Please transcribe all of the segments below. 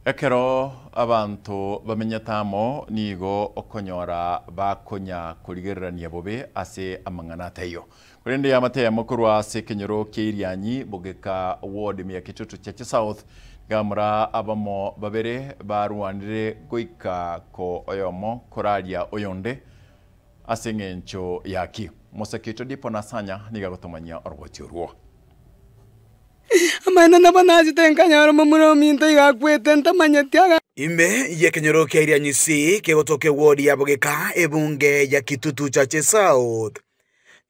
Ekero abanto bamenyete amo nigo okonyora bakonya korigererania bobe ase amang'ana ataiyo. Korende amatemo korwa ase ekenyoro kia Irianyi, Bogeka Ward ime ya Kitutu Chache South, nigo abamo babere barwanire goika ko oyomo koraria oyonde ase eng'encho yaki. Moseke oito Dipo Nasanya nigo agotomanyia oroboti orwo. Amaene nabo nachete nkanyora omomura ominto iga akwete ntamanyeti aga. Ime y'ekenyoro kia Irianyi C kegotoka ewodi ya Bogeka, ebunge ya Kitutu Chache South.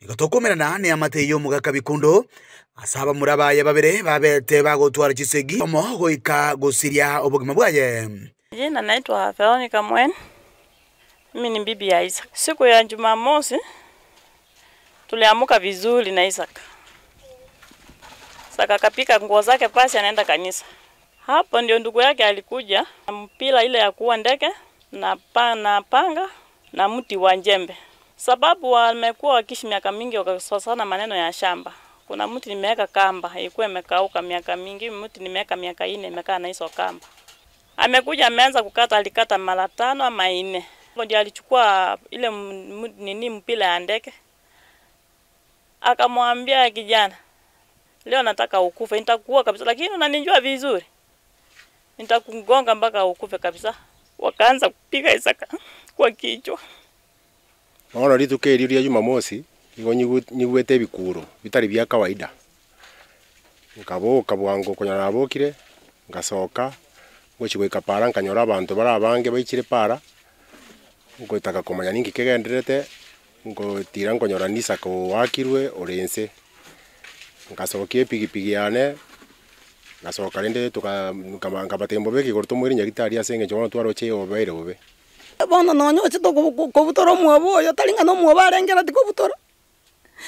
Nigo tokomerana neamate y'omogaka Bikundo, ase abamura baye babere babete bagotwara chisegi omo goika gosiria obogima bwaye. Jina naitwa Veronica Mweni, mimi ni bibi ya Isaac. Siku ya Jumamosi tuliamuka vizuri na Isaac. Isaac akapika nguo zake pasi anaenda kanisa. Hapo ndio ndugu yake alikuja na mpira ile ya kuua ndege na, pa, na panga na mti wa njembe, sababu wamekuwa wakiishi miaka mingi wakasosana maneno ya shamba. Kuna mti nimeweka kamba ilikuwa imekauka miaka mingi, mti nimeweka miaka ine imekaa na hizo kamba. Amekuja ameanza kukata, alikata mara tano ama nne. Hapo ndio alichukua ile nini mpira ya ndege, akamwambia kijana, leo nataka ukufe, nitakuua kabisa, lakini unanijua vizuri, nitakugonga mpaka ukufe kabisa. Wakaanza kupiga Isaka kwa kichwa. Bono rituko erio ria Jumamosi, nigo nyigwete ebikuro bitari bia kawaida, nkaboka bwango okonyora nabokire, ngasoka, ngochia goika para nkanyora abanto bare abange baichire para, ngotaka komanya ninki kegendererete, ngotira nkonyora Nisaka oakirwe ore nse. Nkasokia epigipigi yane, ngasoka rende toka nkaba nkabatebia mbobeke igoro tomoire nyagetari ase eng'encho bono twaroche obeire bobe. Bono nonya ochete kobutora omwobo oyo, tari ng'a nomwobo arengereti kobutora,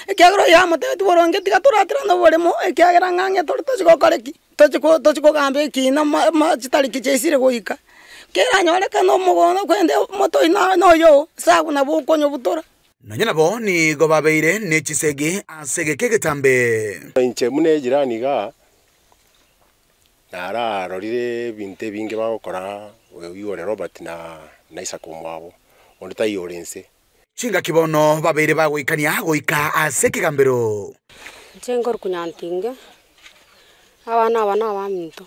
ekiagera oyo amotebetie boronge tiga toratirane oboremo, ekiagera ng'a ang'e tore tochi gokora ki? Tochi ko tochi kogamba ekina ma ma chitariki chiaisire goika. Keranyorekane omogondo kwende omoto oyio na noyo oo, sabu nabo okonyobutora. Nonya nabo nigo babeire ne chisegi ase egeka egetambe. Inche buna ejirani igaa, nararorire ebinto ebinge bagokora oyio ore Robert na na Isaka omwabo, onde taiyo ore inse. Chingaki bono babeire bagoikania goika ase ekegambero. Inche nkorokwa Nyantinge, abana aba na abaminto,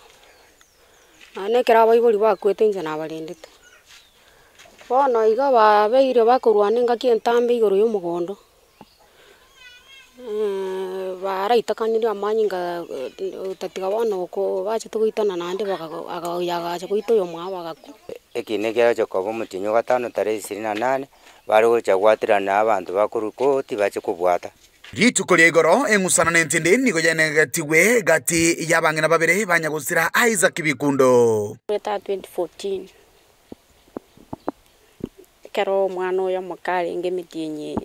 naende ekero abaibori bakwete inche nabarendete. Bono iga babeire bakorwana engaki entambe igoro ya omogondo, baraitakanire amanyinga otatiga bono oko bachete goitana naende bakago oyo agacha goita oyomwabo agakwa. Ekiina kiagocha koba omotienyi o gatano tarehe ishirini na nane, bare gocha gwaterana abanto bakorwa koti bache kobwata. Rituko ria igoro eng'usana nentindi nigo yaenegetigwe gati y'abang'ina babere ba nyagosira Isaac Bikundo. Goeta 2014, ekero omwana oyo omoke arenge emetienyi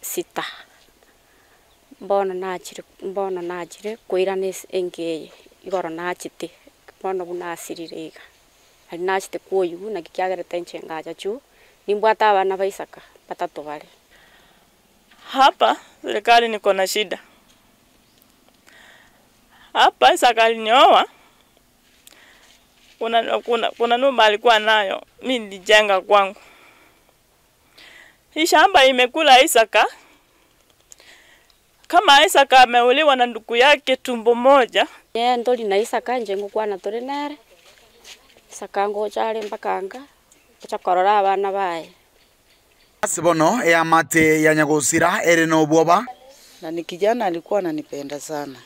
sita, mbono nachire mbono nachire koirana ase enka eye, igoro nachete, bono buna asirire iga. Aria nachete koyigwa naki kiagerete inche ngacha chuu, nimbwate abana ba Isaka batato bare. Hapa serikali niko na shida. Hapa Isaka alinioa, kuna, kuna, kuna nyumba alikuwa nayo, mi nilijenga kwangu. Hii shamba imekula Isaka. Kama Isaka ameuliwa na ndugu yake tumbo moja. Ee ntori na Isaka inche ngokwana tore nere, Isaka ngocha are mpaka nka, gocha korora abana baye. Ase bono eamate ya nyagosira ere nobwoba. Na ni kijana alikuwa ananipenda sana.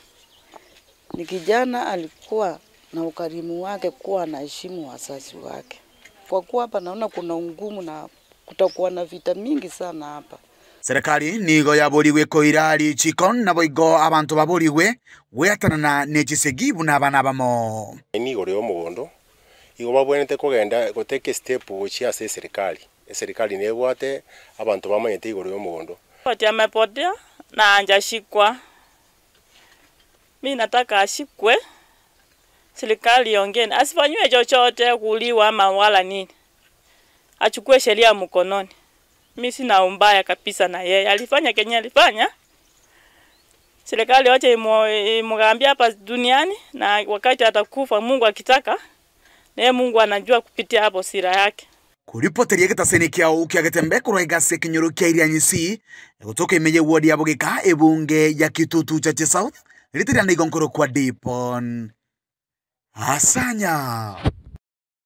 Ni kijana alikuwa na ukarimu wake kuwa anaheshimu wazazi wake. Kwa kuwa hapa naona kuna ungumu na kutakuwa na vita mingi sana hapa. Serikali nigo yaborigwe koira richiko naboigo abanto baborigwe gweatanana ne chisegi buna abana abamo. Nigo igoro y'omogondo, igo babwenerete kogenda gotake step gochia ase eserikali. Eserikali nebwate abanto bamanyete igoro y'omogondo. Ati amepotea na hajashikwa. Mi nataka ashikwe, serikali iongee, asifanyiwe chochote kuuliwa ama wala nini, achukue sheria mkononi. Mi sina umbaya kabisa na yeye, alifanya kenye alifanya. Serikali wache imugambie hapa duniani, na wakati atakufa Mungu akitaka, Naye Mungu anajua kupitia hapo sira yake. Koripoteria egetaseni kiao kia Getembe korwa egasi ekenyoro kia Irianyi C, egotoka ime y'eward ya Bogeka, ebunge ya Kitutu Chache South, ritiria nigo nkorokwa Dipon Asanya.